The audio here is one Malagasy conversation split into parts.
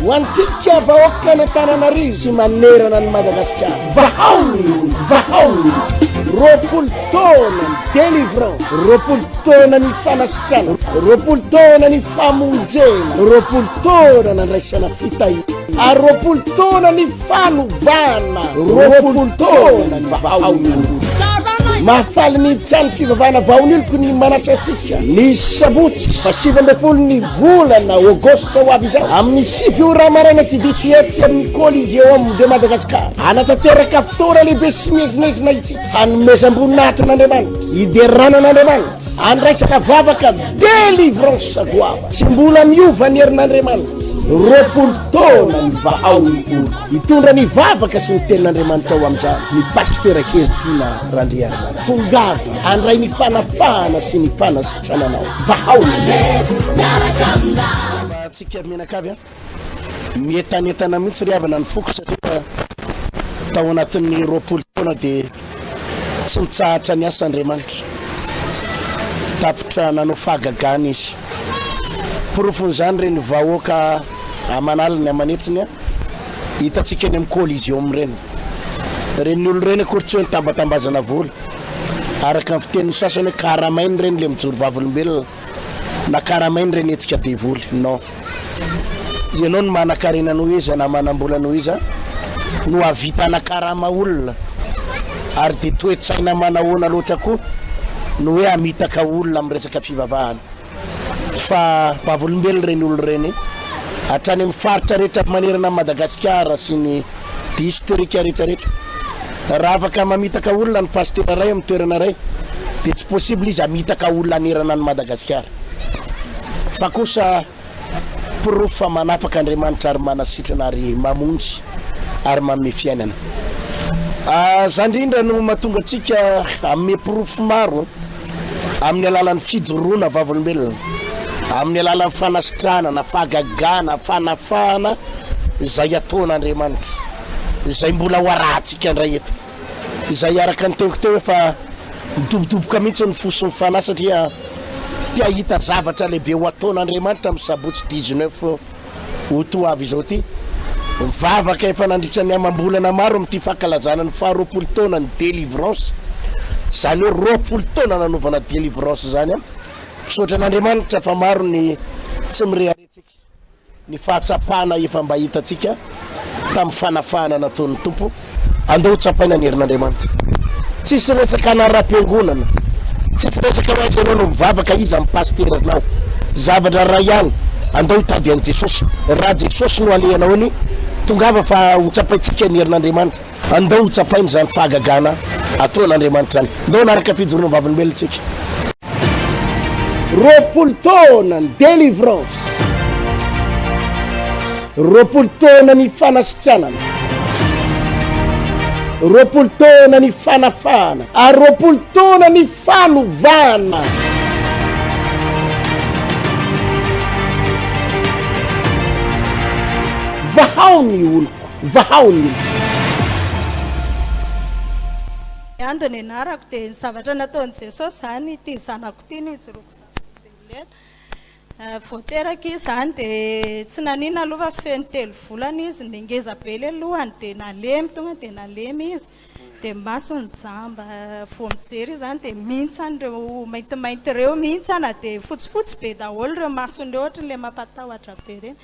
Ho antsika vahoakan'Antananarivo sy manerana an'i Madagasikara, vahao ny olona, vahao ny olona. 20 taona ny délivrance, 20 taona ny fanasitranana, 20 taona ny famonjena, 20 taona nandraisana fitahiana, ary 20 taona ny fanovana, 20 taona ny vahao ny olona. Mahafaly ny trano fivavahana Vaoniloko ny manasa antsika ny sabotsy fa 19 ny volana aogositra ho avy izao amin'ny 9 ora maraina tsy diso etsy amin'ny Coliseum de Madagascar. Hanatanteraka fotoana lehibe sy miezinezina isika hanomezam-boninahitra an'Andriamanitra, hiderana an'Andriamanitra, handraisana vavaka délivrance goavana. Tsy mbola miova ny herin'Andriamanitra. 20 taona ny vahaoloko. Hitondra ny vavaka sy ny tenin'Andriamanitra ao amin'izany ny Pasitera Heritiana Randrianana. Tongava handray ny fanafahana sy ny fanasitrananao. Vahao ny Tsika mianakavy a. Mietanetana mihitsy ry havana ny foko satria tao anatin'ny 20 taona dia tsy nitsahatra niasa Andriamanitra. Tapitra nanao fahagagana izy. Porofon'izany ireny vahoaka aman'aliny aman'hetsiny hitantsika eny amin'ny Coliseum ireny. Ireny olona ireny akory tsy hoe nitambatambazana vola. Araka ny fitenin'ny sasany hoe karamaina ireny ilay mijoro vavolombelona na karamaina ireny hetsika devoly. Non. Ianao no manankarena noho iza na manam-bola noho iza no hahavitana karama olona ary dia toe-tsaina manahoana loatra koa no hoe hamitaka olona amin'ny resaka fivavahana. Fa vavolombelona ireny olona ireny hatrany amin'ny faritra rehetra manerana an'i Madagasikara sy ny distrika rehetra rehetra. Raha afaka mamitaka olona ny pasitera iray amin'ny toerana iray dia tsy possible izy hamitaka olona hanerana an'i Madagasikara. Fa kosa porofo fa manafaka Andriamanitra ary manasitrana ary mamonjy ary manome fiainana. Izany indrindra no mahatonga antsika hanome porofo maro amin'ny alalan'ny fijoroana vavolombelona, amin'ny alalan'ny fanasitranana, fahagagana, fanafahana izay ataon'Andriamanitra, izay mbola ho arahantsika indray eto. Izay araka ny teniko teo efa midobodoboka mihitsy ny fo sy ny fanahy satria te hahita zavatra lehibe ho ataon'Andriamanitra amin'ny sabotsy 19 août ho avy izao ity. Mivavaka efa nandritra ny amam-bolana maro amin'ity fankalazana ny faha-20 taona ny délivrance, izany hoe 20 taona nanaovana délivrance izany an. Misaotra an'Andriamanitra fa maro ny tsy mirehareha-tsika. Ny fahatsapana efa mba hitantsika tamin'ny fanafahana nataon'ny Tompo, andao ho tsapaina ny herin'Andriamanitra. Tsisy resaka anaram-piangonana, tsisy resaka hoe aiza ianao no mivavaka, iza ny pasiteranao. Zavatra iray ihany, andao hitady an'i Jesosy. Raha Jesosy no alehanao eny, tongava fa ho tsapaintsika ny herin'Andriamanitra. Andao ho tsapaina izany fahagagana ataon'Andriamanitra izany. Andao hanaraka fijoroana vavolombelona isika. 20 taona ny délivrance, 20 taona ny fanasitranana, 20 taona ny fanafahana ary 20 taona ny fanovana. Vahao ny oloko. Vahao ny olona. Ando ny anarako dia ny zavatra nataon'i Jesosy izany ity zanako ity no ijoroako vavolombelona eto. Vao teraka izy izany dia tsy naninona aloha fa feno telo volana izy, nengeza be ilay lohany dia nalemy, tonga dia nalemy izy, dia masony jamba, vao mijery izy izany dia mihintsana ireo maintimainty ireo, mihintsana dia fotsifotsy be daholo ireo masony ireo ohatran'ilay mampatahotra be ireny.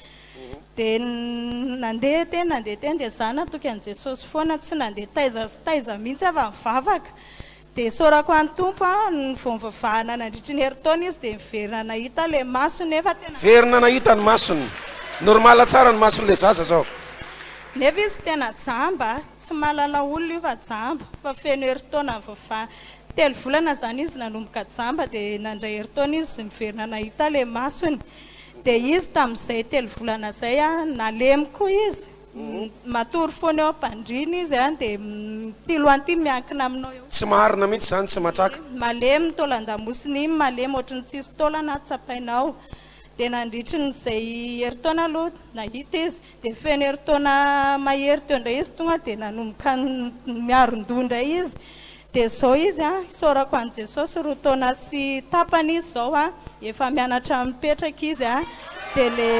Dia nandeha teny nandeha teny dia za natoky an'i Jesosy foana tsy nandeha taiza sy taiza mihitsy aho fa nivavaka. Dia isaorako an'i Tompo a, vao nivavahana nandritry ny herintaona izy dia niverina nahita ilay masony nefa tena. Niverina nahita ny masony. Normal tsara ny mason'ilay zaza zao. Nefa izy tena jamba, tsy mahalala olona io fa jamba, fa feno herintaona nivavahana, telo volana izany izy nanomboka jamba dia nandray herintaona izy niverina nahita ilay masony. Dia izy tamin'izay telo volana izay an, nalemy koa izy, matory foana eo am-pandriana izy an, dia ity lohany ity miankina aminao eo. Tsy marina mihitsy izany, tsy matraka. Malemy ny taolan-damosiny iny, malemy ohatry ny tsisy taolana tsapainao. Dia nandritry ny izay herintaona aloha nahita izy, dia feno herintaona mahery teo indray izy tonga dia nanomboka niaron-doha indray izy. Dia izao izy an, isaorako an'i Jesosy, roa taona sy tapany izy izao an, efa mianatra mipetraka izy an, dia le.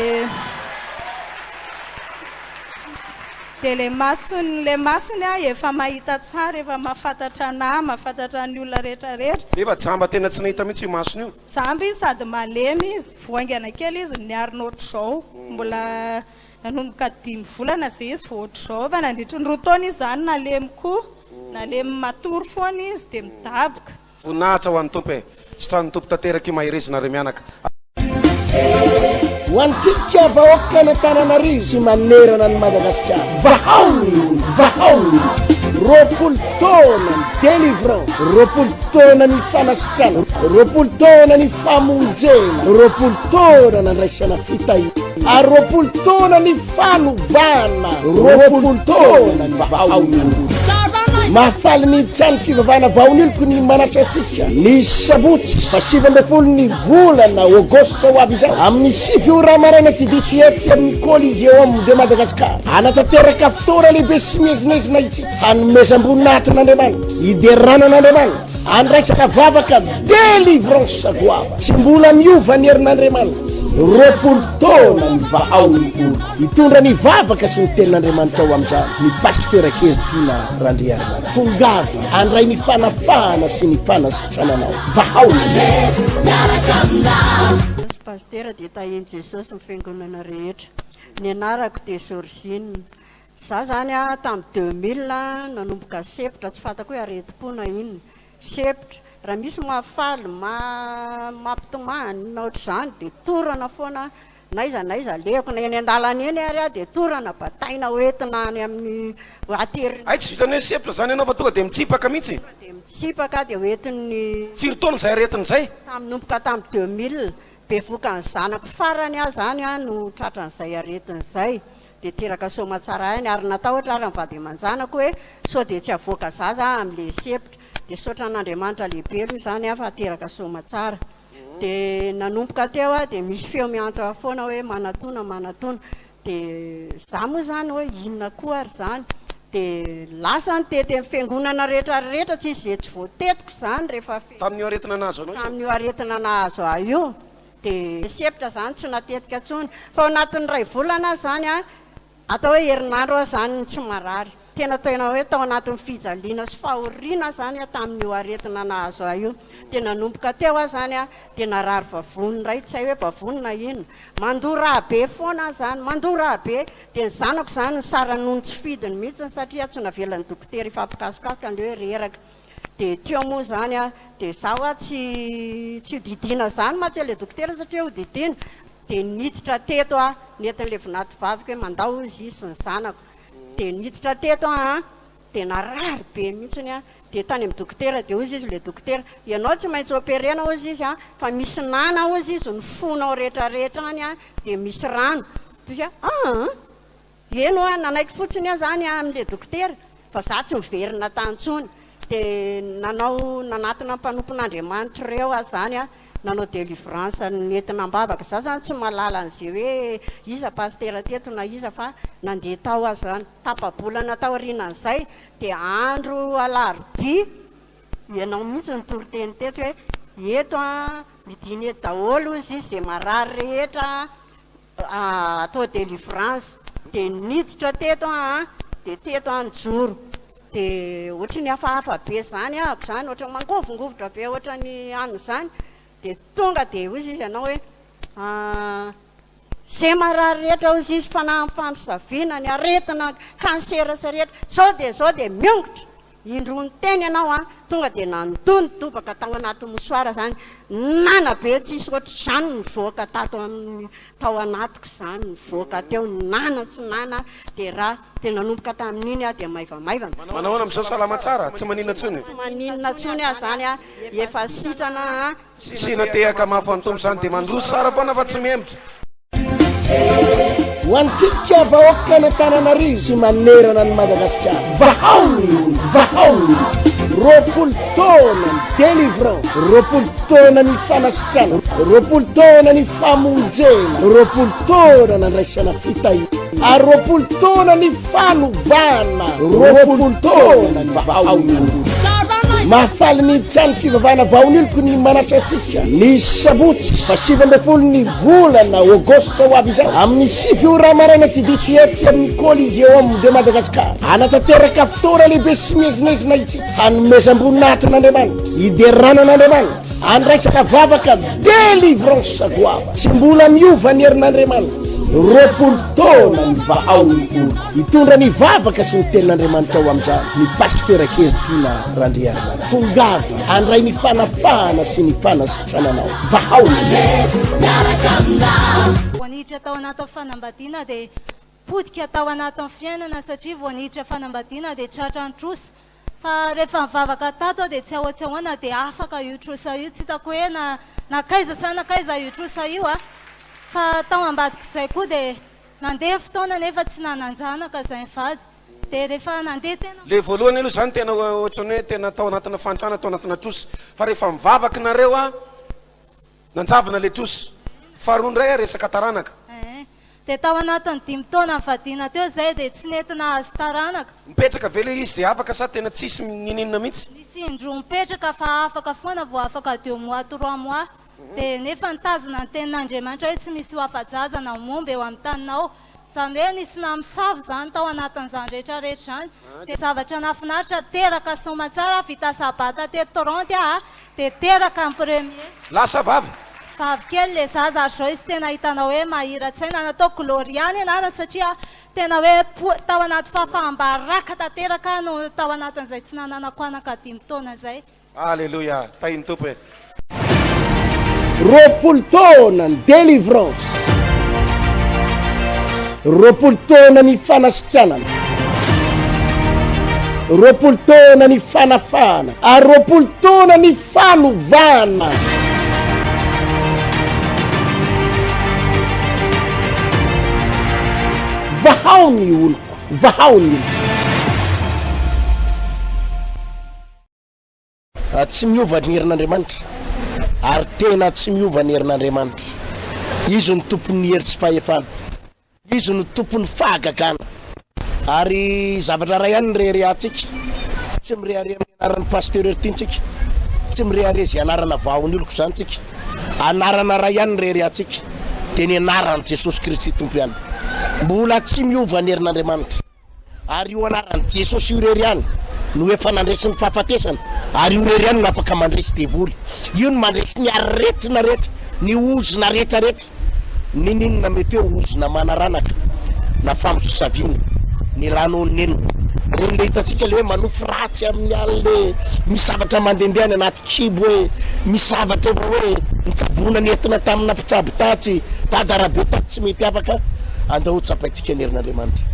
Dia le masony le masony a efa mahita tsara efa mahafantatra anah mahafantatra ny olona rehetra rehetra. Nefa jamba tena tsy nahita mihitsy io masony io. Jamba izy sady malemy izy, vao haingana kely izy niarina ohatr'izao, mbola nanomboka dimy volana izay izy vao ohatr'izao, fa nandritry ny roa taona izy izany nalemy koa, nalemy matory foana izy dia midaboka. Voninahitra ho an'ny Tompo e! Sitranin'ny Tompo tanteraka io mahereza nareo mianaka. Ho antsika vahoakan'Antananarivo sy manerana an'i Madagasikara, vahao ny olona, vahao ny olona. 20 taona ny délivrance, 20 taona ny fanasitrana, 20 taona ny famonjena, 20 taona nandraisana fitahiana, ary 20 taona ny fanovana, 20 taona ny vahao ny olona. Mahafaly ny trano fivavahana Vaoniloko ny manasa antsika ny sabotsy fa 19 ny volana aogositra ho avy izao amin'ny 9 ora maraina tsy diso etsy amin'ny Coliseum de Madagascar. Hanatanteraka fotoana lehibe sy miezinezina isika hanomezam-boninahitra an'Andriamanitra, hiderana an'Andriamanitra, handraisana vavaka délivrance goavana. Tsy mbola miova ny herin'Andriamanitra. 20 taona ny vahao ny olo. Hitondra ny vavaka sy ny tenin'Andriamanitra ao amin'izany ny Pasitera Heritiana Randriarimanana. Tongava handray ny fanafahana sy ny fanasitrananao. Vahao ny Jesosy Pasitera dia tahin'i Jesosy ny fiangonana rehetra. Ny anarako dia Georgine. Za zany a tamin'ny 2000 nanomboka sepotra tsy fantako hoe aretim-po na inona. Sepotra. Raha misy mahafaly, mampitomany na ohatr'izany dia torana foana N'aiza n'aiza alehako, na eny an-dalana eny ary aho dia torana, bataina hoentina any amin'ny aterina. Hay tsy vitan'ny hoe sepotra izany ianao fa tonga dia mitsipaka mihitsy. Tonga dia mitsipaka dia hoentin'ny. Firy taona izay aretina izay? Tamin'ny nomboka tamin'ny 2000. Bevoka ny zanako farany aho izany no tratran'izay aretina izay. Dia teraka soamatsara ihany ary natahotra ary ny vady aman-janako hoe sao dia tsy havoaka zaza aho amin'ilay sepotra. Dia saotra an'Andriamanitra lehibe aloha izany aho fa teraka soamatsara. Dia nanomboka teo aho dia misy feo miantso ahy foana hoe manatona, manatona. Dia za moa izany hoe inona koa ary izany. Dia lasa nitety ny fiangonana rehetra rehetra, tsisy izay tsy voatetiko izany rehefa fe. Tamin'io aretina nahazo anao io? Tamin'io aretina nahazo ahy io. Dia sepotra izany tsy natetika intsony. Fa ao anatin'ny iray volana aho izany an, Atao hoe herinandro aho izany no tsy marary. Tena tena hoe tao anatin'ny fijaliana sy fahoriana aho izany tamin'io aretina nahazo ahy io. Dia nanomboka teo aho izany dia narary vavony indray, tsy hay hoe vavony na inona. Mandoa rà be foana aho izany, mandoa rà be. Dia ny zanako izany nisara nono tsy fidiny mihitsy satria tsy navelan'ny dokotera hifampikasokasoka an'ilay hoe reraka. Dia teo moa izany dia izaho hoa tsy tsy hodidiana izany mantsy ilay dokotera satria hodidiana. Dia niditra teto aho, nentin'ilay vinatovaviko hoe mandao hozy izy sy ny zanako. Dia niditra teto aho an, dia narary be mihitsiny aho. Dia tany amin'ny dokotera, dia hozy izy ilay dokotera, ianao tsy maintsy operena hozy izy an, fa misy nana hozy izy ny fonao rehetra rehetra any an, dia misy rano. Dia hozy aho, aa! Eny hoa, nanaiky fotsiny aho zany amin'ilay dokotera fa za tsy miverina tany intsony. Dia nanao, nanatona mpanompon'Andriamanitra ireo aho zany an, nanao délivrance nentina am-bavaka. Za zany tsy mahalala an'izay hoe iza pasitera teto na iza fa nandeha tao aho zany. Tapa-bolana taorianan'izay dia andro alarobia, ianao mihitsy nitory teny teto hoe eto an, midina eto daholo hozy izy izay marary rehetra an, atao délivrance dia niditra teto aho an, dia teto aho nijoro, dia ohatry ny hafahafa be izany ahako izany, ohatry ny mangovingovitra be ohatry ny anona izany, dia tonga dia hoy izy ianao hoe izay marary rehetra hoy izy fanahy amin'ny fampisaviana, ny aretina cancer sy rehetra, izao dia izao dia miongotra. Indroa niteny ianao an, tonga dia nandoa ny dobaka tao anaty mouchoir zany, nana be tsisy ohatr'izany nivoaka tato amin'ny tao anatiko izany nivoaka teo, nana tsy nana dia ra, dia nanomboka tamin'iny aho dia maivamaivana. Manao ahoana amin'izao salama tsara, tsy maninona intsony? Tsy maninona intsony aho izany an, efa sitrana an. Tsy natehaka mafy an'i Tompo izany dia mandroso tsara foana fa tsy mihemotra. Ho antsika vahoakan'Antananarivo sy manerana an'i Madagasikara, vahao ny olona, vahao ny olona. 20 taona ny délivrance, 20 taona ny fanasitrana, 20 taona ny famonjena, 20 taona nandraisana fitahiana, ary 20 taona ny fanovana, 20 taona ny vahao ny olona. Mahafaly ny trano fivavahana Vahonoloko ny manasa antsika ny sabotsy faha 19 ny volana aogositra ho avy izao amin'ny 9 ora maraina tsy diso etsy amin'ny Coliseum de Madagascar. Hanatanteraka fotoana lehibe sy miezinezina isika hanomezam-boninahitra an'Andriamanitra, hiderana an'Andriamanitra, handraisana vavaka délivrance goavana. Tsy mbola miova ny herin'Andriamanitra. 20 taona ny vahao ny oloko. Hitondra ny vavaka sy ny tenin'Andriamanitra ao amin'izany ny Pasitera Heritiana Randriarimana. Tongava handray ny fanafahana sy ny fanasitrananao. Vahao ny oloko. Vao niditra tao anatin'ny fanambadiana dia potika tao anatin'ny fiainana satria vao niditra fanambadiana dia tratra ny trosa fa rehefa nivavaka tato aho dia tsy ahoa tsy ahoana dia afaka io trosa io tsy hitako hoe na nankaiza sa nankaiza io trosa io a fa tao ambadik'izay koa dia nandeha ny fotoana nefa tsy nanan-janaka izay nivady dia rehefa nandeha tena Le voalohany aloha zany tena ohatran'ny hoe tena tao anatina fahantrana tao anatina trosa fa rehefa mivavaka nareo a Nanjavona le trosa. Faharoa indray resaka taranaka. Eeh. Dia tao anatin'ny dimy taona nivadiana teo izay dia tsy nety nahazo taranaka. Mipetraka ve le izy zay afaka sa tena tsisy nininona mihitsy? Nisy indroa mipetraka fa afaka foana vao afaka deux mois trois mois. Dia nefa nitazona ny tenin'Andriamanitra hoe tsy misy ho afa-jaza na homomba eo amin'ny taninao. Izany hoe nisy namosavy izany tao anatin'izany rehetra rehetra izany. Dia zavatra nahafinaritra, teraka soamantsara, vita sabata teto Toronto aho dia teraka ny premier. Lahy sa vavy? Vavy kely le zaza ary zao izy tena hitanao hoe mahira-tsaina, natao Gloria ny anarany satria tena hoe po- tao anaty fahafaham-baraka tanteraka aho no tao anatin'izay tsy nananako anaka dimy taona izay. Aleloia, tahin'ny Tompo e. 20 taona ny délivrance, 20 taona ny fanasitranana, 20 taona ny fanafahana ary 20 taona ny fanovana. Vahao ny oloko, vahao ny oloko. Tsy miova ny herin'Andriamanitra, ary tena tsy miova ny herin'Andriamanitra. Izy no tompon'ny hery sy fahefana. Izy no tompon'ny fahagagana. Ary zavatra iray ihany no reharehantsika, tsy mirehareha amin'ny anaran'ny Pasteur Heritiana tsika, tsy mirehareha izay anarana vahaon'ny oloko izany tsika. Anarana iray ihany no reharehantsika, dia ny anaran'i Jesosy Kristy Tompo ihany. Mbola tsy miova ny herin'Andriamanitra. Ary io anaran'i Jesosy io irery ihany no efa nandresy ny fahafatesana, ary io irery ihany no afaka mandresy devoly. Io no mandresy ny aretina rehetra, ny ozona rehetra rehetra. N'inon'inona mety hoe ozona manaranaka, na famosaviana, ny rano nenina. Ireny le hitantsika le hoe manofy ratsy amin'ny alina e, misy zavatra mandehandeha any anaty kibo e, misy zavatra efa hoe nitsaboana nentina tamina mpitsabo tatsy, dada rabe tatsy tsy mety afaka, andao ho tsapaintsika ny herin'Andriamanitra.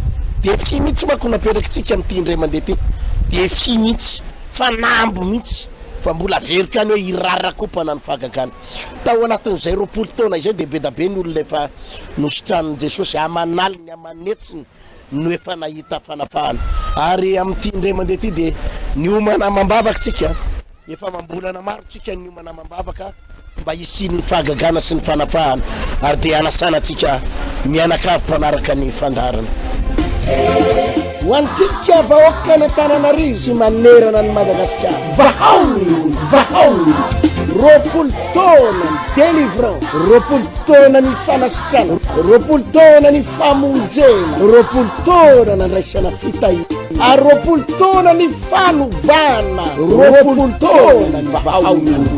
Défi mihitsy manko napetrakitsika amin'ity indray mandeha ity, défi mihitsy, fanamby mihitsy, fa mbola averiko ihany hoe hirarakompana ny fahagagana. Tao anatin'izay 20 taona izay dia be da be ny olona efa nositranin'i Jesosy aman'aliny aman'hetsiny, no efa nahita fanafahana. Ary amin'ity indray mandeha ity dia niomana amam-bavaka isika, efa amam-bolana maro isika niomana amam-bavaka mba hisian'ny fahagagana sy ny fanafahana, ary dia hanasana antsika mianakavy mpanaraka ny fandaharana. Ho antsika vahoakan'Antananarivo sy manerana an'i Madagasikara, vahao ny olona, vahao ny olona. 20 taona ny délivrance, 20 taona ny fanasitrana, 20 taona ny famonjena, 20 taona nandraisana fitahiana, ary 20 taona ny fanovana, 20 taona ny vahaolana.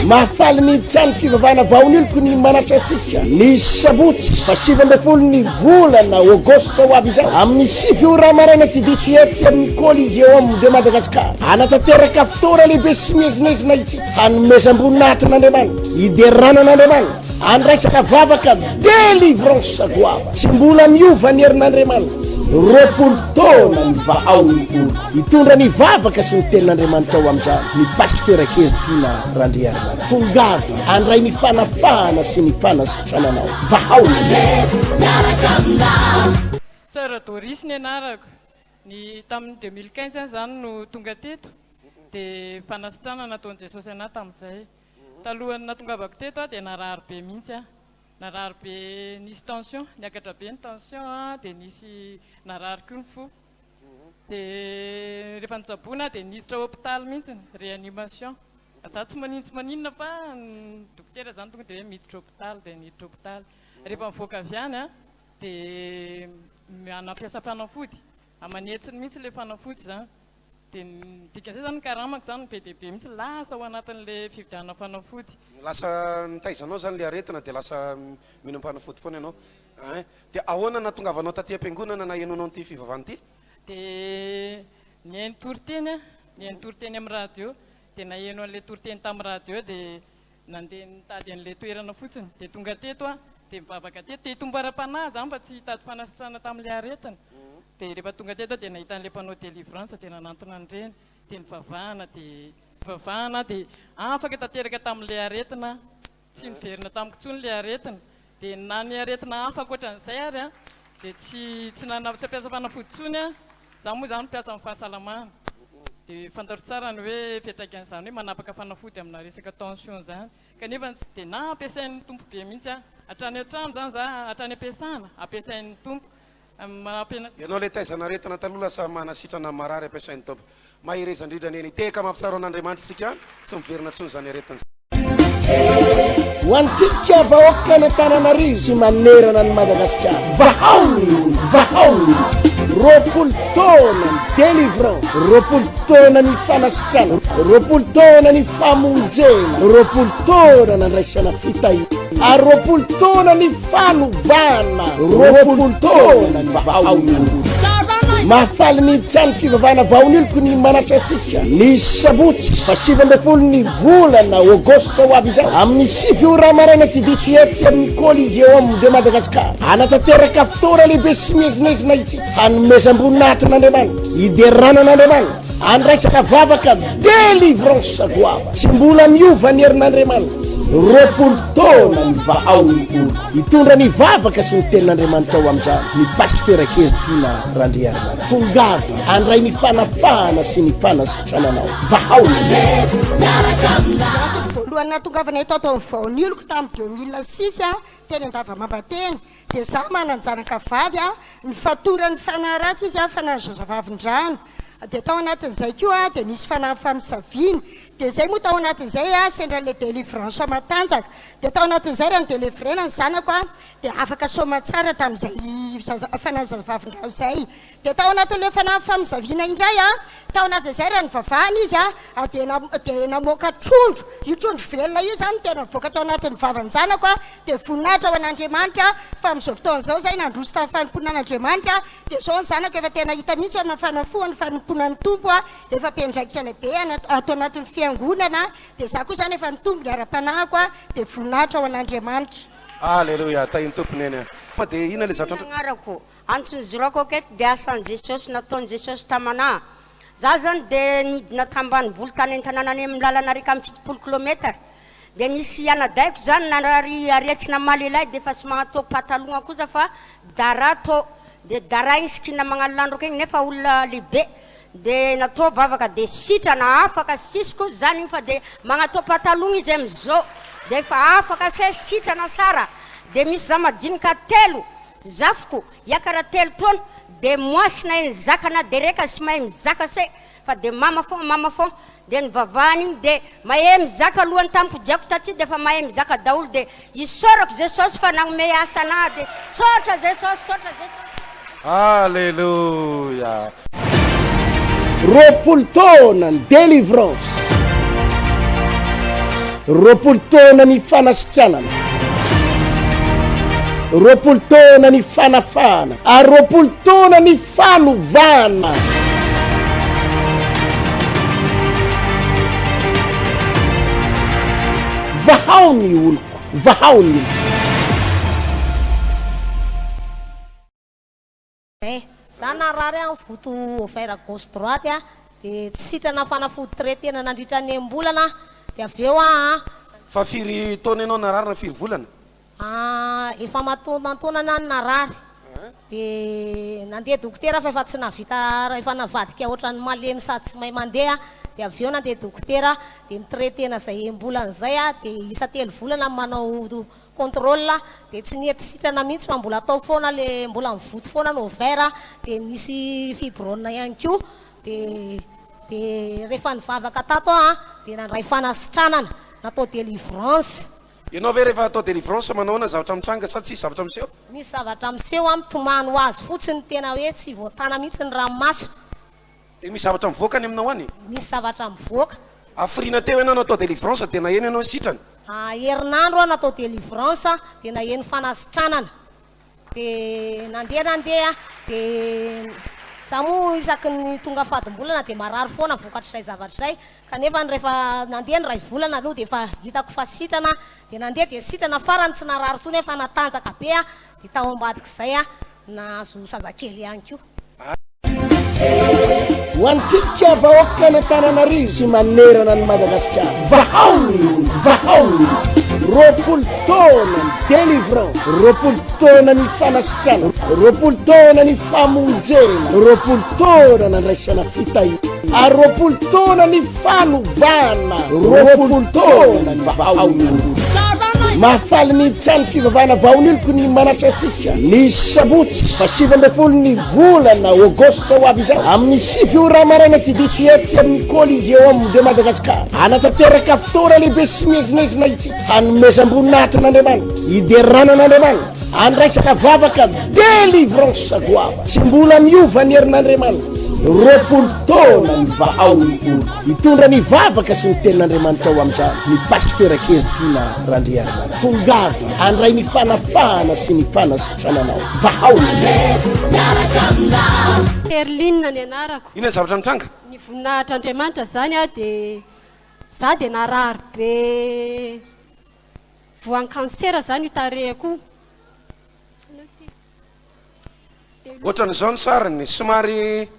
Mahafaly ny trano fivavahana Vahonoloko ny manasa antsika ny sabotsy faha 19 ny volana aogositra ho avy izao amin'ny 9 ora maraina tsy diso etsy amin'ny Coliseum de Madagascar. Hanatanteraka fotoana lehibe sy miezinezina isika hanomezam-boninahitra an'Andriamanitra, hiderana an'Andriamanitra. Andraisana vavaka délivrance goavana. Tsy mbola miova ny herin'Andriamanitra. 20 taona ny vahao ny oloko. Hitondra ny vavaka sy ny tenin'Andriamanitra ao amin'izany ny Pasitera Heritiana Randriarimana. Tongava handray ny fanafahana sy ny fanasitrananao. Vahao ny oloko. Soeur Doris ny anarako. Ny tamin'ny 2015 aho izany no tonga teto dia fanasitranana nataon'i Jesosy anah tamin'izay. Talohan'ny nahatongavako teto aho dia narary be mihitsy aho. Narary be nisy tension, niakatra be ny tension dia nisy narary koa ny fo. Dia rehefa nitsaboana aho dia niditra hopitaly mihitsy, réanimation. Za tsy maninona tsy maninona fa ny dokotera zany tonga dia hoe miditra hopitaly dia niditra hopitaly. Rehefa nivoaka avy any aho dia nampiasa fanafody, aman'hetsiny mihitsy ilay fanafody izany. Dia ny dikan'izay izany ny karamako izany be dia be mihitsy lasa ao anatin'ilay fividianana fanafody. Lasa nitaiza anao izany ilay aretina dia lasa mihinam-panafody foana ianao ein. Dia ahoana nahatongavanao taty am-piangonana nahenoanao an'ity fivavahana ity? Dia nihaino toriteny aho, nihaino toriteny amin'ny radio, dia naheno an'ilay toriteny tamin'ny radio dia nandeha nitady an'ilay toerana fotsiny. Dia tonga teto aho, dia nivavaka teto. Te hitombo ara-panahy izany fa tsy hitady fanasitranana tamin'ilay aretina. Dia rehefa tonga teto aho dia nahita an'ilay mpanao délivrance dia nanantona an'ireny, dia nivavahana dia nivavahana aho dia afaka tanteraka tamin'ilay aretina aho. Tsy niverina tamiko intsony ilay aretina. Dia na ny aretina hafa ankoatran'izay ary an, dia tsy tsy nana tsy hampiasa fanafody intsony aho. Izaho moa izany mpiasa amin'ny fahasalamana. Dia fantatro tsara ny hoe fiantraikan'izany hoe manapaka fanafody amina resaka tension izany. Kanefa tsy dia na ampiasain'ny Tompo be mihitsy aho. Hatrany an-trano izany izaho, hatrany am-piasana, ampiasain'ny Tompo. Mampiana. Ianao ilay taizana aretina taloha lasa manasitrana marary ampiasain'ny Tompo. Mahereza indrindra Neny. Tehaka mampitsara an'Andriamanitra isika, tsy miverina intsony izany aretina izany. Ho antsika vahoakan'Antananarivo sy manerana an'i Madagasikara, vahao ny olona, vahao ny olona. 20 taona ny délivrance, 20 taona ny fanasitranana, 20 taona ny famonjena, 20 taona nandraisana fitahiana, ary 20 taona ny Fanovana 20 taona ny vahaolana. Mahafaly ny trano fivavahana Vahaoloko ny manasa antsika ny sabotsy fa 19 ny volana aogositra ho avy izao amin'ny 9 ora maraina tsy diso etsy amin'ny Coliseum de Madagascar. Hanatanteraka fotoana lehibe sy miezinezina isika hanomezam-boninahitra an'Andriamanitra, hiderana an'Andriamanitra, andraisana vavaka délivrance goavana. Tsy mbola miova ny herin'Andriamanitra. 20 taona ny vahao ny olo. Hitondra ny vavaka sy ny tenin'Andriamanitra ao amin'izany ny Pasitera Heritiana Randrianana. Tongava handray ny fanafahana sy ny fanasitrananao. Vahao ny Voalohany nahatongavana eto ato amin'ny Vaonioloko tamin'ny 2006 teny Andavamamba teny dia izaho manan-janaka vavy nifatoran'ny fanahy ratsy izy fanahy zazavavindrano dia tao anatin'izay koa dia nisy fanahy famisaviana dia izay moa tao anatin'izay sendra an'ilay délivrance matanjaka dia tao anatin'izay raha ni-delivrena ny zanako dia afaka soamantsara tamin'izay zaza fanahy zazavavindrano izay Dia tao anatin'ilay fanahy famizaviana indray, tao anatin'izay raha nivavahana izy dia dia namoaka trondro, io trondro velona io izany no tena nivoaka tao anatin'ny vavan-janako, dia voninahitra ho an'Andriamanitra fa amin'izao fotoana izao izay nandroso tamin'ny fanompoana an'Andriamanitra dia izao ny zanako efa tena hita mihitsy hoe mafana fo ny fanompoana ny Tompo, efa mpiandraikitra lehibe ato anatin'ny fiangonana, dia izaho koa izany efa nitombo ny ara-panahiko, dia voninahitra ho an'Andriamanitra. Aleloia, tahin'ny Tompo neny a. Fa dia inona ilay zavatra. Agnarako. Antso nijoroako aketo dia asan'i Jesosy nataon'i Jesosy tamanà. Za zany dia nidina tambanivolo tany antanàna any amin'ny lalana 71 kilometre. Dia nisy anadahiko zany narary aretina malelay dia efa tsy magnatô patalogna koa za fa dara tô. Dia dara igny sikina magnano landroko igny nefa olona lehibe. Dia natao vavaka dia sitrana afaka sisy koa zany igny fa dia magnatô patalogna izy amizao. Dia efa afaka se sitrana sara. Dia misy za majinika telo Zafiko, hiakara telo taona, de moi sy nahay nizaka na de reka sy mahay mizaka se fa de mama fon mama fon de nivavahana igny de mahe mizaka alohany tamiko diako taty de fa mahay mizaka daholo de isaorako Jesosy fa nagnome asa anah de saotra Jesosy saotra Jesosy. Aleloia. 20 taona ny délivrance, 20 taona ny fanasitranana, 20 taona ny fanafahana ary 20 taona ny fanovana. Vahao ny oloko, vahao ny oloko. Eh, za narary aho voto ovaire gauche droite a, de tsy sitrana fanafody traiter-na nandritra ny enim-bolana aho, de avy eo aho an. Fa firy taona ianao narary na firy volana? Ah, efa aman-taonantaonany aho no narary, de nandeha dokotera fa efa tsy nahavita, efa navadika ohatran'ny malemy sady tsy mahay mandeha, de avy eo nandeha dokotera, de ni-traiter-na izay enim-bolana izay aho, de isa-telo volana manao. contrôle dia tsy nety sitrana mihitsy fa mbola tao foana le mbola mivoto foana ny ovaire dia nisy fibrone ihany koa dia dia rehefa nivavaka tato aho dia nandray fanasitranana natao délivrance. Ianao ve rehefa atao délivrance manao ahoana zavatra mitranga sa tsisy zavatra miseho? Misy zavatra miseho an, mitomany ho azy fotsiny tena hoe tsy voatana mihitsy ny ranomaso. Dia misy zavatra mivoaka any aminao any? Misy zavatra mivoaka. Hafiriana teo ianao natao délivrance dia naheno ianao hoe sitrana? Herinandro aho natao délivrance dia naheno fanasitranana. Dia nandeha nandeha dia za moa isaky ny tonga fadim-bolana dia marary foana vokatr'izay zavatra izay kanefa rehefa nandeha ny iray volana aloha dia efa hitako fa sitrana dia nandeha dia sitrana farany tsy narary intsony aho fa natanjaka be aho dia tao ambadik'izay aho nahazo zazakely ihany koa. Ho antsika vahoakan'Antananarivo sy manerana an'i Madagasikara, vahao ny olona, vahao ny olona. 20 taona ny délivrance, 20 taona ny fanasitrana, 20 taona ny famonjena, 20 taona nandraisana fitahiana, ary 20 taona ny fanovana, 20 taona ny vahao ny olona. Mahafaly ny trano fivavahana Vaoniloko ny manasa antsika ny sabotsy fa 19 ny volana aogositra ho avy izao amin'ny 9 ora maraina tsy diso etsy amin'ny Coliseum de Madagascar. Hanatanteraka fotoana lehibe sy miezinezina isika hanomezam-boninahitra an'Andriamanitra, hiderana an'Andriamanitra, handraisana vavaka délivrance goavana. Tsy mbola miova ny herin'Andriamanitra. 20 taona ny vahao ny olo. Hitondra ny vavaka sy ny tenin'Andriamanitra ao amin'izany ny Pasitera Heritiana Randriarimanana. Tongava handray ny fanafahana sy ny fanasitrananao. Vahao ny olo. Herline ny anarako. Inona ny zavatra nitranga? Ny voninahitr'Andriamanitra zany a dia za dia narary be voan'ny cancer zany io tarehiko io. Ohatran'izao ny sariny, somary.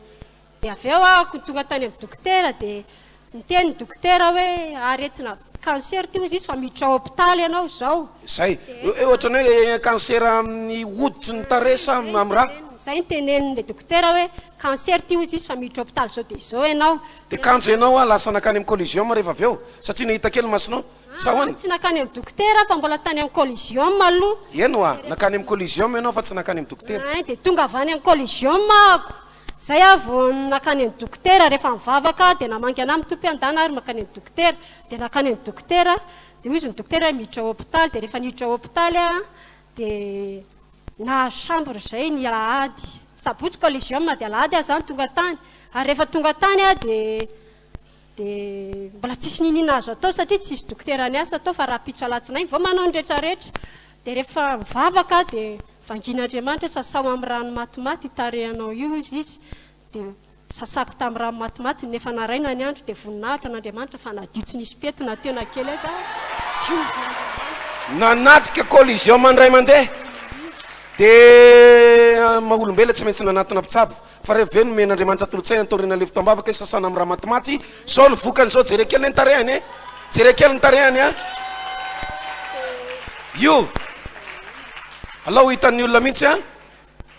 Dia avy eo aho tonga tany amin'ny dokotera dia niteny ny dokotera hoe aretina cancer ity hozy izy fa miditra hopitaly ianao izao. Izay. Hoe ohatran'ny hoe cancer amin'ny hoditry ny tarehy sa amin'ny ra? Izay no tenenin'ilay dokotera hoe cancer ity hozy izy fa miditra hopitaly izao dia izao ianao. Dia kanjo ianao lasa nankany amin'ny Coliseum rehefa avy eo satria nahita kely ny masonao. Sa ahoana? Tsy nankany amin'ny dokotera aho fa mbola tany amin'ny Coliseum aloha. Eny hoa, nankany amin'ny Coliseum ianao fa tsy nankany amin'ny dokotera. Ein, dia tonga avy any amin'ny Coliseum ahako. Zay aho vao nankany amin'ny dokotera, rehefa nivavaka aho dia namangy anah mitopy andana ary mankany amin'ny dokotera. Dia nankany amin'ny dokotera, dia hoy izy ny dokotera hoe miditra hopitaly, dia rehefa niditra hopitaly aho dia nahazo chambre izay ny alahady. Sabotsy Coliseum dia alahady aho izany tonga tany. Ary rehefa tonga tany aho dia Dia mbola tsisy niniana azo atao satria tsisy dokotera niasa tao fa rahampitso alatsinainy vao manao ny retraretra. Dia rehefa mivavaka aho dia vangian'Andriamanitra hoe sasao amin'ny rano matimaty io tarehinao io hozy izy. Dia sasako tamin'ny rano matimaty nefa naraina ny andro dia voninahitra an'Andriamanitra fa nadio tsy nisy pety na teo na kely aiza diovy. Nanatrika collision mandray mandeha dia maha olombelona tsy maintsy nanatona mpitsabo. Fa revy ve nomen'Andriamanitra tolo-tsaina taoriana lefy tambavaka sasana amin'ny raha matimaty zao ny vokany zao jereo kely ny tarehany e jereo kely ny tarehany a io alao ho hitan'ny olona mihitsy a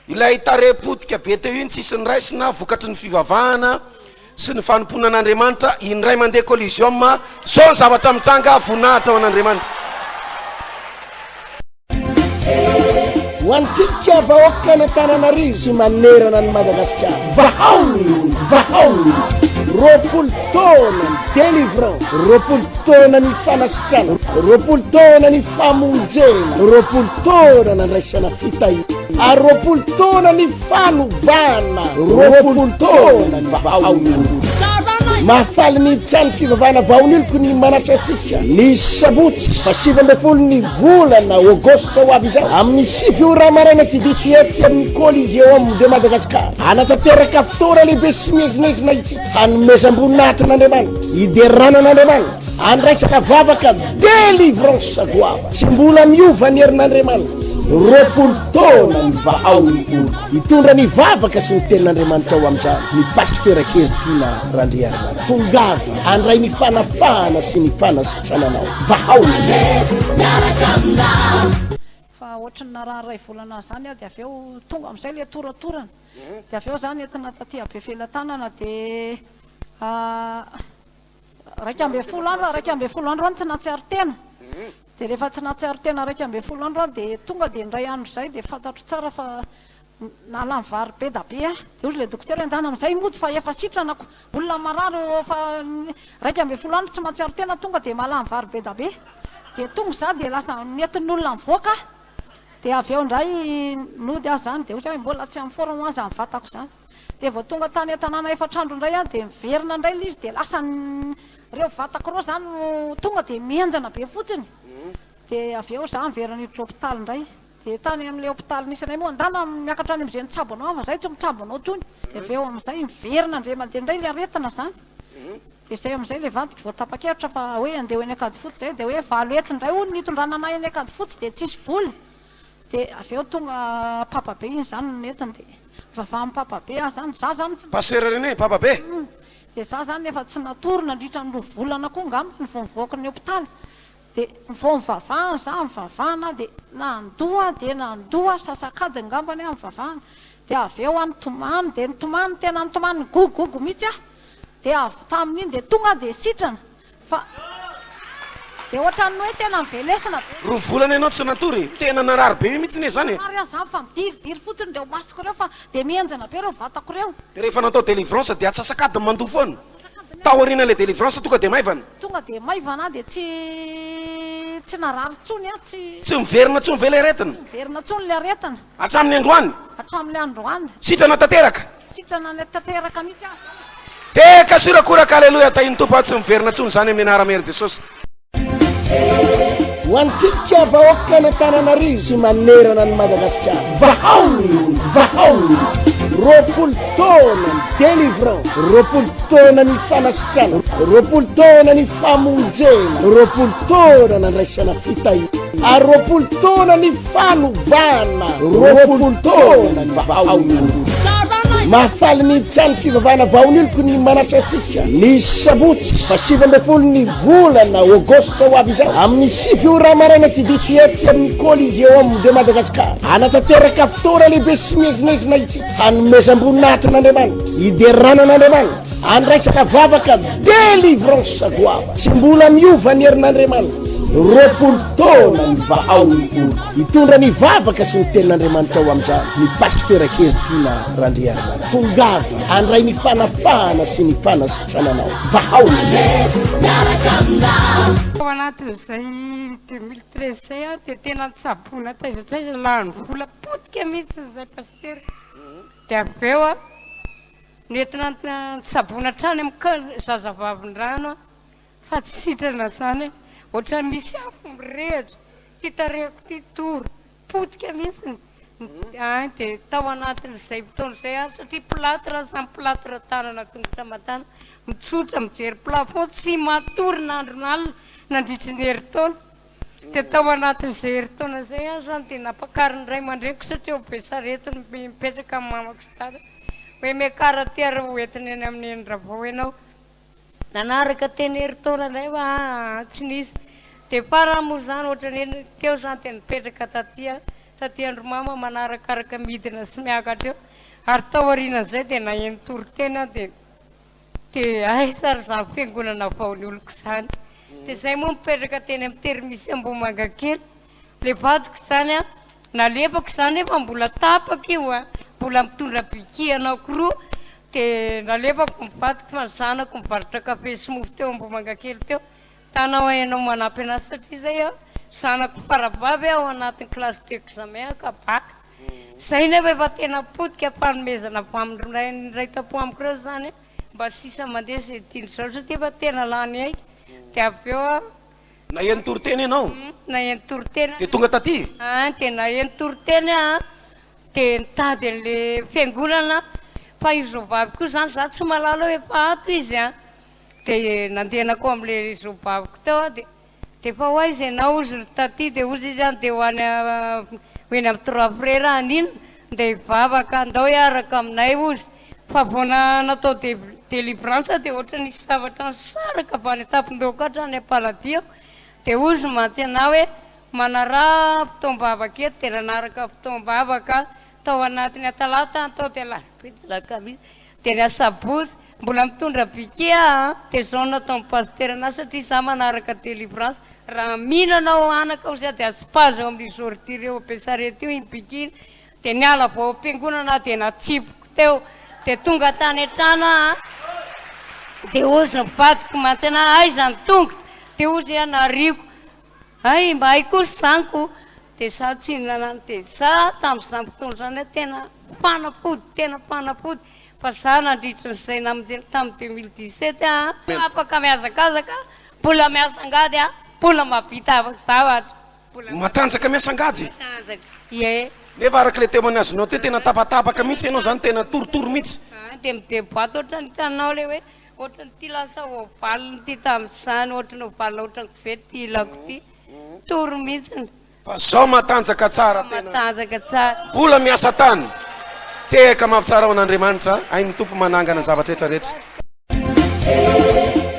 ilay tarehy potika be teo iny tsisy niraisina vokatry ny fivavahana sy ny fanompoana an'Andriamanitra indray mandeha coliseum zao ny zavatra mitranga voninahitra ho an'Andriamanitra. Ho antsika vahoakan'Antananarivo sy manerana an'i Madagasikara, vahao ny olona, vahao ny olona. 20 taona ny délivrance, 20 taona ny fanasitrana, 20 taona ny famonjena, 20 taona nandraisana fitahiana, ary 20 taona ny fanovana, 20 taona ny vahao ny olona. Mahafaly ny trano fivavahana Vaoniloko ny manasa antsika ny sabotsy fa 19 ny volana aogositra ho avy izao amin'ny 9 ora maraina tsy diso etsy amin'ny Coliseum de Madagascar. Hanatanteraka fotoana lehibe sy miezinezina isika hanomezam-boninahitra an'Andriamanitra, hiderana an'Andriamanitra, handraisana vavaka délivrance goavana. Tsy mbola miova ny herin'Andriamanitra. 20 taona ny vahao ny olo. Hitondra ny vavaka sy ny tenin'Andriamanitra ao amin'izany ny Pasitera Heritiana Randriarimanana. Tongava handray ny fanafahana sy ny fanasitrananao. Vahao ny olo. Fa ohatry ny narary iray volana izany aho dia avy eo tonga amin'izay ilay toratorana. Dia avy eo izaho nentina taty Befelatanana dia 11 andro, 11 andro aho no tsy nahatsiaro tena. Dia rehefa tsy nahatsiaro tena 11 andro aho dia tonga dia indray andro izay dia fantatro tsara fa Nalany vary be da be aho. Dia hozy ilay dokotera hoe ndana amin'izay mody fa efa sitrana ko. Olona marary efa 11 andro tsy mahatsiaro tena tonga dia mahalany vary be da be. Dia tonga izaho dia lasa nentin'ny olona nivoaka aho. Dia avy eo indray nody aho izany dia hozy aho hoe mbola tsy en forme hoa izany vatako izany. Dia vao tonga tany an-tanàna efatr'andro indray aho dia niverina indray ilay izy dia lasa ireo vatako ireo izany no tonga dia mihenjana be fotsiny. Dia avy eo izaho niverina niditra hopitaly indray. Dia tany amin'ilay hopitaly nisy anay moa, andana miakatra any amin'izay nitsabo anao fa izay tsy mitsabo anao intsony. Dia avy eo amin'izay miverina indray mandeha indray ilay aretina izany. Dia izay amin'izay ilay vadiko vao tapa-kevitra fa hoe handeha ho eny Ankadifotsy izay, dia hoe 800 indray hono ny hitondrana anay eny Ankadifotsy dia tsisy vola. Dia avy eo tonga Papa be iny izany no nentiny dia nivavahan'i Papa be aho izany, izaho izany tsy. Pasteur René, Papa be. Dia izaho izany efa tsy natory nandritra ny roa volana koa angamba ny vao nivoaka ny hopitaly. Dia vao nivavahana za, nivavahana aho dia nandoa dia nandoa sasak'adiny ngambany aho nivavahana, dia avy eo aho nitomany dia nitomany tena nitomany nigogogogo mihitsy aho, dia avy tamin'iny dia tonga aho dia sitrana fa dia ohatran'ny hoe tena nivelesina be. Roa volana ianao tsy natory e! Tena narary be mihitsy anie izany e! Narary aho izany fa midiridiry fotsiny ireo masoko ireo fa dia mihenjana be ireo vatako ireo. Dia rehefa natao délivrance dia atsasak'adiny mandoa foana? Tao aorianan'ilay délivrance tonga dia maivana? Tonga dia maivana aho dia tsy tsy narary intsony aho, tsy. Tsy miverina intsony ve ilay aretina? Tsy miverina intsony ilay aretina. Hatramin'ny androany? Hatramin'ny androany. Sitrana tanteraka? Sitrana tanteraka mihitsy aho. Teka sy horakoraka Aleloia Tahin'ny Tompo aho tsy miverina intsony izany amin'ny anaram-hery Jesosy. Ho antsika vahoakan'Antananarivo sy manerana an'i Madagasikara, vahao ny olona, vahao ny olona. 20 taona ny délivrance, 20 taona ny fanasitrana, 20 taona ny famonjena, 20 taona nandraisana fitahiana, ary 20 taona ny fanovana, 20 taona ny vahao ny olona. Mahafaly ny trano fivavahana Vaoniloko ny manasa antsika ny sabotsy fa 19 ny volana aogositra ho avy izao amin'ny 9 ora maraina tsy diso etsy amin'ny Coliseum de Madagascar. Hanatanteraka fotoana lehibe sy miezinezina isika hanomezam-boninahitra an'Andriamanitra, hiderana an'Andriamanitra, handraisana vavaka délivrance goavana. Tsy mbola miova ny herin'Andriamanitra. 20 taona ny Vahaoloko. Hitondra ny vavaka sy ny tenin'Andriamanitra ao amin'izany ny Pasitera Heritiana Randrianana. Tongava handray ny fanafahana sy ny fanasitrananao. Vahao ny Miaraka aminao. Tao anatin'izay 2013 izay aho dia tena nitsaboina taiza taiza, lany vola potika mihitsy izay pasitera. Dia avy eo aho nentina nitsaboina hatrany amin'ny zazavavindrano aho. Fa tsy sitrana zany e! Ohatran'ny misy afo mirehitra, ty tarehiko ty toro, potika mihitsy ny de tao anatin'izay fotoana izay aho satria plâtre samy plâtre tanana tongotra aman-tanana, mitsotra mijery plafond tsy matory na andro na alina nandritry ny herintaona, de tao anatin'izay herintaona izay aho zany de nampakarin'ny ray aman-dreniko satria ao Besarety no mipetraka ny mamako sy dadako hoe miakara aty ary ho entina eny amin'ny Eny Ravao ianao. Nanaraka teny herintaona indray fa tsy nisy. Dia farany moa izany ohatran'ny hoe teo izany dia nipetraka taty aho, taty Andromama manarakaraka midina sy miakatra eo. Ary tao aorianan'izay dia naheno toriteny aho dia dia aiza ary izany fiangonana vao ny oloko izany. Dia izay moa mipetraka teny amin'ny Termisy Ambohimangakely. Le vadiko izany an, nalefako izany nefa mbola tapaka io an, mbola mitondra béquille anankiroa dia nalefako ny vadiko fa ny zanako mivarotra kafe sy mofo teo Ambohimangakely teo, tanao an ianao manampy anazy satria izay an zanako faravavy ao anatin'ny classe d'examen ka bac, izay nefa efa tena potika fanomezana avy amin'ny ray tampo amiko ireo izany an, mba sisa mandeha izay tiany zareo satria efa tena lany aika, dia avy eo aho. Naheno toriteny ianao? Naheno toriteny aho. Dia tonga taty? An, dia naheno toriteny aho an, dia nitady an'ilay fiangonana aho, fa io zobavy koa izany za tsy mahalala hoe efa ato izy an, dia nandeha nankao amin'ilay zobaviko teo aho dia, dia efa ho aiza ianao hozy ry taty, dia hozy izy an, dia ho any ho eny amin'ny Trois Frères haninona, ndeha hivavaka, ndao hiaraka aminay hozy. Fa vao natao délivrance dia ohatra nisy zavatra nisaraka avy any an-tampon-dohako hatrany am-paladiako dia hozy mantsy anah hoe manaraha fotoam-bavaka eto dia nanaraka fotoam-bavaka tao anatin'ny atalata aho tao dia alarobia dia alakamisy dia ny asabotsy mbola mitondra biquet aho an dia izao no nataon'ny pasitera anah satria izaho manaraka délivrance. Raha mino anao anaka hozy aho dia atsipazo eo amin'io ordure eo Besarety io iny bikiny dia niala avy ao am-piangonana aho dia natsipiko teo dia tonga tany an-trano aho dia hozy ny vadiko mantsy anah aiza ny tongotra dia hozy aho nariako hay mba hay kosa izany ko dia izaho tsy nanano dia izaho tamin'izany fotoana izany aho tena fanafody tena fanafody fa izaho nandritra izay namonjena tamin'ny 2017 aho afaka mihazakazaka Mbola miasa angady a, mbola mahavita zavatra. Mbola Matanjaka miasa angady? Matanjaka, ie. Nefa araka ilay témoignage nao teo tena tapatapaka mihitsy ianao zany, tena torotoro mihitsy. Ah, dia mideboite ohatran'ny hitanao ilay hoe ohatran'ity lasa ovale ity tamin'izany, ohatran'ny ovale ohatran'ny koveta ity ilako ity. Toro mihitsy. Fa zao matanjaka tsara tena. Matanjaka tsara. Mbola miasa tany. Tehaka mafy tsara ho an'Andriamanitra. Hain'ny Tompo manangana ny zavatra rehetra rehetra.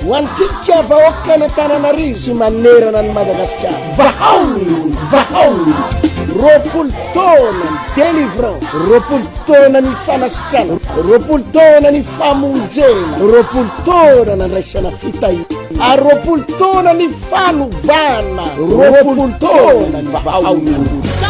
Ho antsika vahoakan'Antananarivo sy manerana an'i Madagasikara, vahao ny olona, vahao ny olona. 20 taona ny délivrance, 20 taona ny fanasitranana, 20 taona ny famonjena, 20 taona nandraisana fitahiana, ary 20 taona ny Fanovana 20 taona ny vahaolana.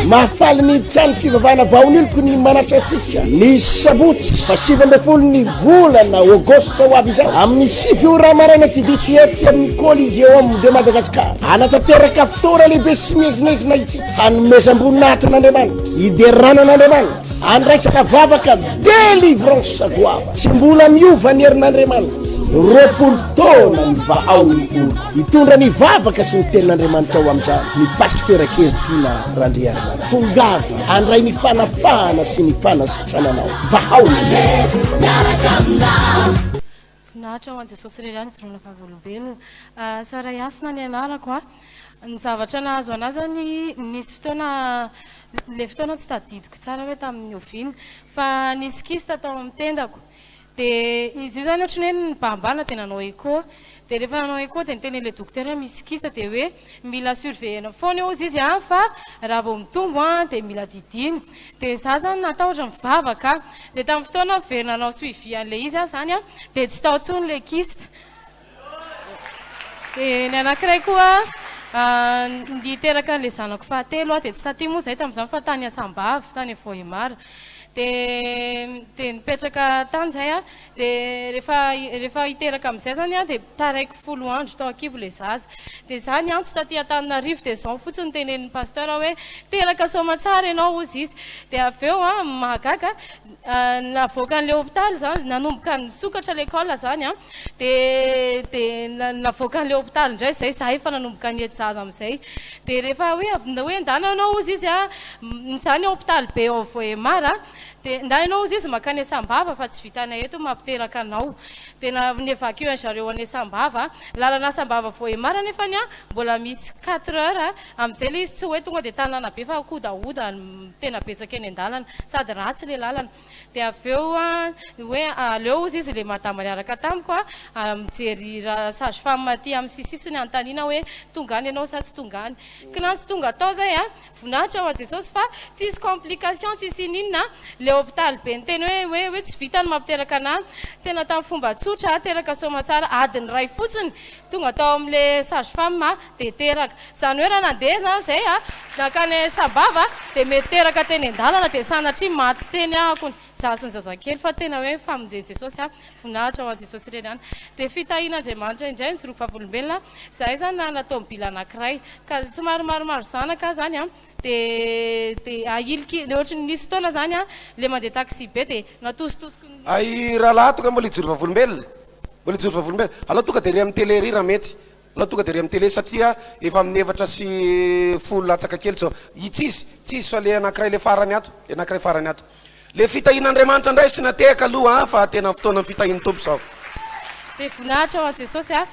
Mahafaly ny trano fivavahana Vahaoloko ny manasa antsika ny sabotsy fa 19 ny volana aogositra ho avy izao amin'ny 9 ora maraina tsy diso etsy amin'ny Coliseum de Madagascar. Hanatanteraka fotoana lehibe sy miezinezina isika hanomezam-boninahitra an'Andriamanitra, hiderana an'Andriamanitra, handraisana vavaka délivrance goavana. Tsy mbola miova ny herin'Andriamanitra. 20 taona ny vahao ny olo. Hitondra ny vavaka sy ny tenin'Andriamanitra ao amin'izany ny Pasitera Heritiana Randriarimana. Tongava handray ny fanafahana sy ny fanasitrananao. Vahao ny Miaraka aminao. Voninahitra ho an'i Jesosy irery ihany ijoroana vavolombelona. Soaray Hasina ny anarako a. Ny zavatra nahazo anah zany nisy fotoana le fotoana tsy tadidiko tsara hoe tamin'ny oviana fa nisy kyste tao amin'ny tendako. Dia izy io zany ohatran'ny hoe nibahambahana dia nanao echo. Dia rehefa nanao echo dia niteny ilay dokotera hoe misy kyste dia hoe mila surveiller-na foana eo hozy izy an fa raha vao mitombo an dia mila didiana. Dia za zany natahotra nivavaka. Dia tamin'ny fotoana niverina nanao suivi an'ilay izy aho zany an dia tsy tao intsony ilay kyste. Dia ny anankiray koa niteraka an'ilay zanako fahatelo aho dia tsy taty moa izahay tamin'izany fa tany Sambava, tany Vohemar. Dia dia nipetraka tany izahay an, dia rehefa rehefa hiteraka amin'izay izany aho dia taraiky folo andro tao an-kibo ilay zaza. Dia izaho niantso taty Antananarivo dia izao fotsiny no tenenin'ny pasteur hoe teraka soamantsara ianao hozy izy. Dia avy eo an, mahagaga, navoakan'ilay hopitaly izany, nanomboka nisokatra l'école izany an, Dia dia navoakan'ilay hopitaly indray izay, izahay efa nanomboka nihety zaza amin'izay. Dia rehefa hoe avy hoe ndana ianao hozy izy an, izany hopitaly be ao Vohemar an, dia ndana ianao hozy izy mankany Sambava fa tsy vitanay eto ny mampiteraka anao. Dia na ni-évacuer an-dry zareo any Sambava, lalana Sambava Vohemar anefany an, mbola misy quatre heures amin'izay ilay izy tsy hoe tonga dia tanàna be fa kodahoda no tena betsaka eny an-dalana, sady ratsy ilay lalana. Dia avy eo an, hoe aleo hozy izy ilay madama niaraka tamiko an, mijery ra sage femme aty amin'ny sisisiny anontaniana hoe tonga any ianao sa tsy tonga any. Kinanjo tonga tao izay an, voninahitra ho an'i Jesosy fa tsisy complication tsisy ininona an, ilay hopitaly be niteny hoe hoe hoe tsy vita ny mampiteraka anah, tena tamin'ny fomba tsotra teraka soamatsara adiny iray fotsiny tonga tao amin'ilay sage femme dia teraka. Izany hoe raha nandeha izany izay a, nankany Sambava dia mety teraka teny an-dalana dia sanatria maty teny ahako ny za sy ny zazakely fa tena hoe famonjen'i Jesosy a, voninahitra ho an'i Jesosy irery ihany. Dia fitahian'Andriamanitra indray ny joroako vavolombelona, izahay izany nanana tomobila anankiray ka somary maromaro zanaka aho izany a, dia dia ahiliky, ohatry ny nisy fotoana izany a, ilay mandeha taxi be dia natositosiky ny. Ay rahalahy tonga mbola hijoro vavolombelona, mbola hijoro vavolombelona, alao tonga dia ery amin'ny télé ery raha mety. Alao tonga dia ery amin'ny télé satria efa amin'ny 10 latsaka kely zao. I tsy izy, tsy izy fa le anankiray le farany ato, le anankiray farany ato. Le fitahian'Andriamanitra indray sy natehaka aloha an, fa tena fotoanan'ny fitahian'ny Tompo izao. Dia voninahitra ho an'i Jesosy a.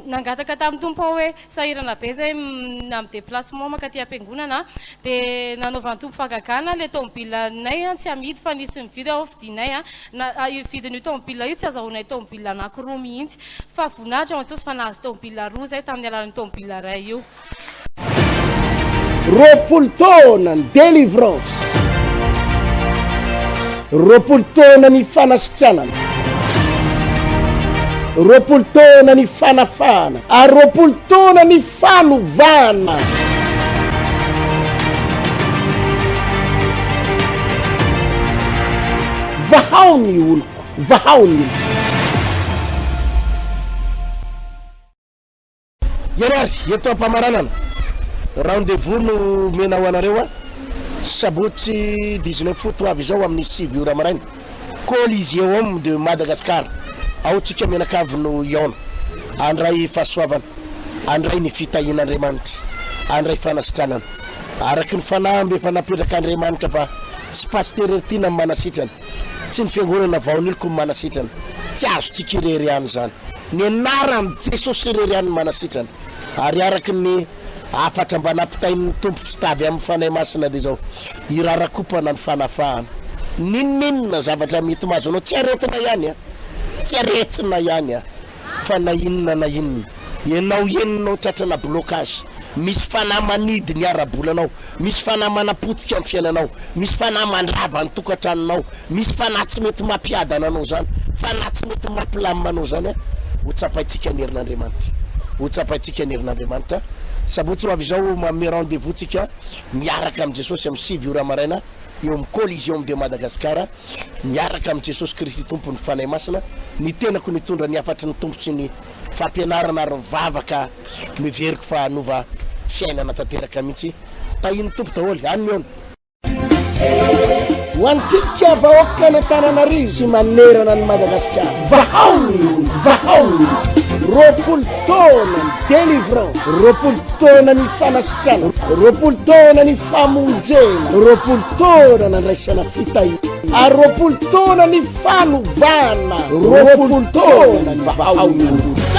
Nangataka tamin'ny Tompo aho hoe sahirana be izay amin'ny déplacement mankaty am-piangonana dia nanaovan'ny Tompo fahagagana ilay tomobile nay tsy amidy fa nisy nividy aho vidinay na io vidin'io tomobile io tsy azahoanay tomobile anankiroa mihitsy Fa voninahitra ho an'i Jesosy fa nahazo tomobile roa izay tamin'ny alalan'io tomobile iray io. 20 taona ny délivrance, 20 taona ny fanasitranana, 20 taona ny fanafahana ary 20 taona ny fanovana. Vahao ny oloko, vahao ny oloko. Eny ary, eto am-pamaranana, rendez-vous no omena ho anareo a, sabotsy 19 août ho avy izao amin'ny 9 ora maraina, Coliseum de Madagascar, ao tsika mianakavy no hihaona, handray fahasoavana, handray ny fitahian'Andriamanitra, handray fanasitranana, araky ny fanamby efa napetrak'Andriamanitra fa tsy Pasitera Heritiana no manasitrana, Tsy ny fiangonana vaoniliko no manasitrana. Tsy azontsika irery ihany izany. Ny anaran'i Jesosy irery ihany no manasitrana. Ary araka ny hafatra mba nampitain'ny Tompo tsy tavy amin'ny Fanahy Masina dia izao, Irarakopana ny fanafahana. N'inon'inona zavatra mety mahazo anao, tsy aretina ihany an! Tsy aretina ihany an! Fa na inona na inona, ianao henonao tratrana blocage, misy fanahy manidy ny ara-bolanao, misy fanahy manapotika ny fiainanao, misy fanahy mandrava ny tokantranonao, misy fanahy tsy mety mampiadana anao zany, fanahy tsy mety mampilamina anao zany an, ho tsapaintsika ny herin'Andriamanitra, ho tsapaintsika ny herin'Andriamanitra. Sabotsy ho avy izao manome rendez-vous tsika miaraka amin'i Jesosy amin'ny 9 ora maraina eo amin'ny Coliseum de Madagascar. Miaraka amin'i Jesosy Kristy Tompo ny Fanahy Masina, ny tenako nitondra ny hafatry ny Tompo sy ny fampianarana ary ny vavaka noheveriko fa hanova fiainana tanteraka mihitsy. Tahian'ny Tompo daholo. Any mihaona. Ho antsika vahoakan'Antananarivo sy manerana an'i Madagasikara, vahao ny olona, vahao ny olona. 20 taona ny délivrance, 20 taona ny fanasitranana, 20 taona ny famonjena, 20 taona nandraisana fitahiana, ary 20 taona ny fanovana, 20 taona ny vahaolana.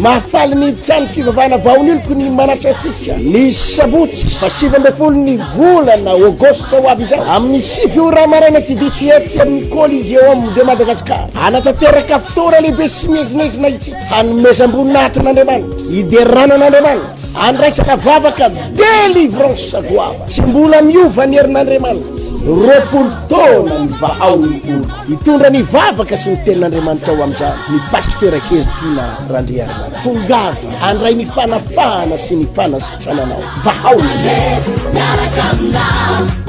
Mahafaly ny trano fivavahana Vahaoloko ny manasa antsika ny sabotsy fa 19 ny volana aogositra ho avy izao amin'ny 9 ora maraina tsy diso etsy amin'ny Coliseum de Madagascar. Hanatanteraka fotoana lehibe sy miezinezina isika hanomezam-boninahitra an'Andriamanitra, hiderana an'Andriamanitra. Andraisana vavaka délivrance goavana. Tsy mbola miova ny herin'Andriamanitra. 20 taona ny vahao ny olo. Hitondra ny vavaka sy ny tenin'Andriamanitra ao amin'izany ny Pasteur Heritiana Randriarimanana. Tongava handray ny fanafahana sy ny fanasitrananao. Vahao ny olo. Miaraka aminao.